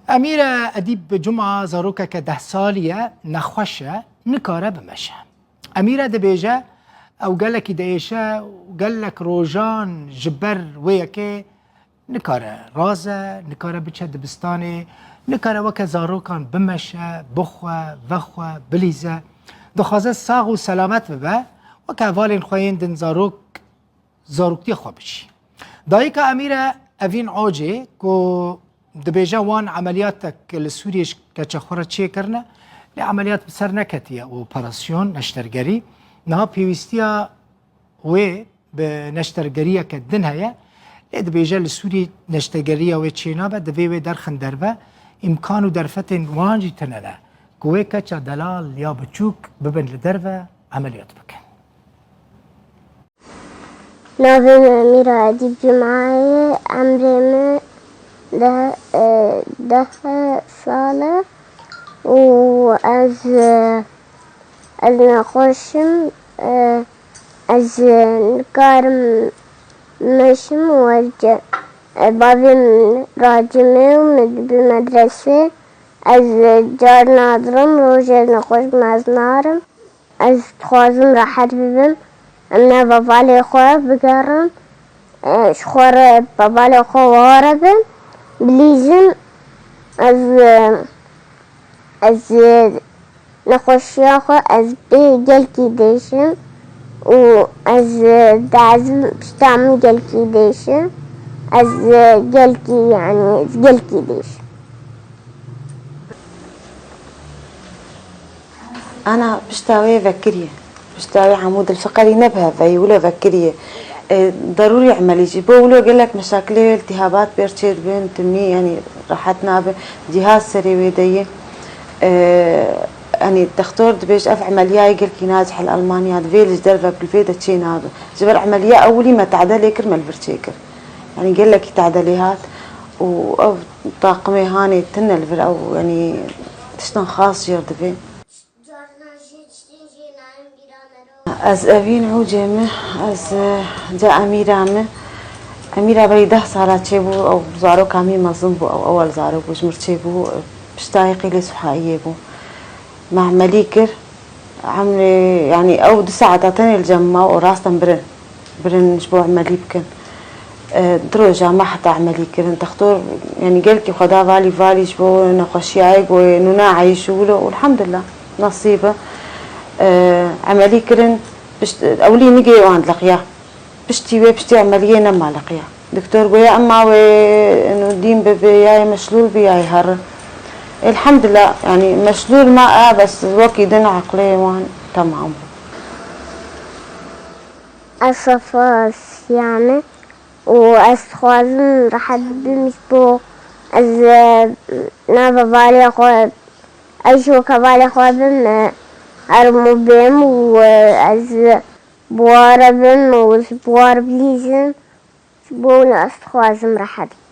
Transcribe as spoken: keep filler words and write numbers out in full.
Emîre Edîb Cuma zarokeke deh salî ye, nexweş e, nikare bimeşe. Emîre dibêje, ew gelekî diêşe û gelek rojan ji ber wê yekê nikare raze, nikare biçe dibistanê, nikare weke zarokan bimeşe, bixwe, vexwe, bilîze. Dixwaze sax û selamet bibe, weke hevalên xwe yên din zarok zaroktiya xwe biçî. Dayika Emîre Evîn Ocê ku dibêje wan emeliyatek li Sûriyê ji keça xwe re çêkirine, lê emeliyat bi ser neketiye û operasyon, neştergerî, niha pêwîstiya wê bi neştergeriyeke din heye. Lê dibêje li Sûriyê neştergeriya wê çênabe, divê wê derxin derve, îmkan û derfetên wan jî tune ne ku wê keça delal ya biçûk bibin li derve emeliyat bikin. Navê min Mîra Edîb Cuma ye, emrê min deh, e, deh sal e û ez, e, ez nexweş im, e, ez, e, nikarim meşim û ez ce-, e, bavê min racimê û min dibe medresê. Ez, e, car nadirim, rojê nexweş bim ez narim. Ez dixwazim rehet bibim. Em nava valê xwe bigerim. E, ji xwe re bi valê xwe ware bim. Bilîzim. Ez, e, ez, e, nexweşiya xwe ez bê gelkî dêşim û ez, e, diezim pişta min gelkî dêşim. Ez, e, gelkî, yanî, ez gelkî dêşim. Ana pişta wê vekiriye. Pişta wê hemû dilfiqerî ne bi heveyî, wilo vekiriye. E, derûrî emelî jî. Bo wilo gelek meşakilê wê, iltîhabat pêr çê dibin, timî, yanî rehet nabe. Cîhaz serê wê de ye. E, yanî textor dibêj, ev emeliyayê gelkî nacih li Almanya, divê li ji derve bi vê de çê nabe. Ji ber emeliya ewilî me te'de lê kir, me li vir çê kir. Yanî gelekî te'de lê hat û ev taqimê hanê tune li vir ew, yanî tiştan xas jê re divê. Ez Evîn Ocê me, ez, e, ca Emîra me. Emîra berî deh sala çêbû, ew zaroka min mezin bû, ew ewel zarok bû, ji mir çêbû, piştayê qîlê Suhaiyê bû. Me emelî kir. Emrê, yanî ew du saeta tenê li cem ma û rastan birin. Birin ji bo emelî bikin. E, du roja me heta emelî kirin. Textor, yanî gelkî xwe da valî valî ji bo nexweşiyayê ku wê nûna eyîş û wilo û elhamdulillah. Nesîb e. E, emelî kirin, pişt, ewlî nigê wan liqiya. Piştî wê, piştî emeliyê nema liqiya. Doktor goya, ema wê eno dîn bibe, ya yê meşlûl bî, ya yê here. Elhamdulillah, yanî meşlûl ma, a bes wekî din eqlê wan temam bû. Ez Safa Siyame û ez dixwazim rehet bibim ji bo ez, e, nava valê xwe, ez ji weke valê xwe bim, e, herim û bêm û, e, ez bi wan re bim û ji bi wan re bilîzim. Ji bo wilo ez dixwazim rehet bim.